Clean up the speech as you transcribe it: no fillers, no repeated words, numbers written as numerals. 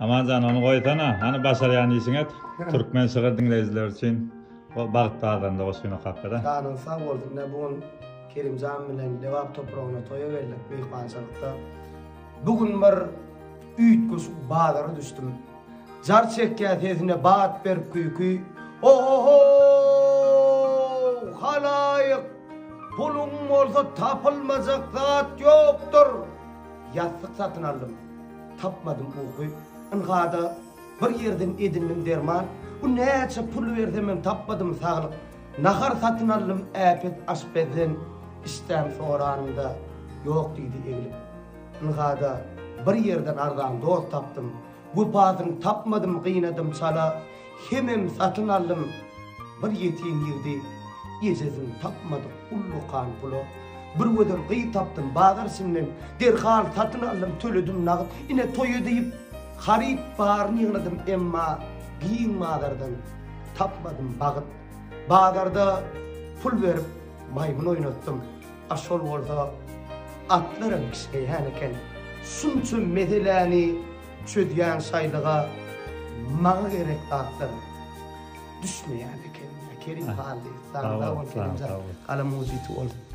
Amanjan ony goýsana, hany başarýan işiň et. Türkmen şygyr diňleýjiler üçin Bagt bazarynda goşgyny okap ber. Janyň sag bolsun. Ine bu gün Kerimjan bilen Lebap topragyna toýa geldik myhmançylykda. Bu gün bir üýtgeşik bazara düşdüm. Jar çekýär sesine bat berip küýki, Ohohow! Halaýyk! Puluň bolsa tapylmajak zat ýokdur! Ýassyk satyn aldym. Tapmadym uky. Ynha-da, bir ýerden edindim derman. Bu näçe pul bersemem tapmadym saglyk. Nahar satyn aldym äpet aşpezden. Işdäm soranymda, ýok diýdi eglip. Ynha-da, bir ýerden arzan dost tapdym. Wepasyny tapmadym gynadym çala Hemem satyn aldym bir ýetim ýigdi Ejesini tapmadyk ullakan pula Bir gözel gyz tapdym bazar içinden Derhal satyn aldym töledim nagt Ine toýa diýip haryt baryny ýygnadym Emma giň bazardan tapmadym bagt Bazarda pul berip maýmyn oýnatdym A şol bolsa atlaram kişňeýän eken. Şunça meseläni çözýän şaýlyga maňa gerek zatlar düşmeýän eken. Kerim Hally, sag bol Kerimjan. Galamyň ujyty bolsun.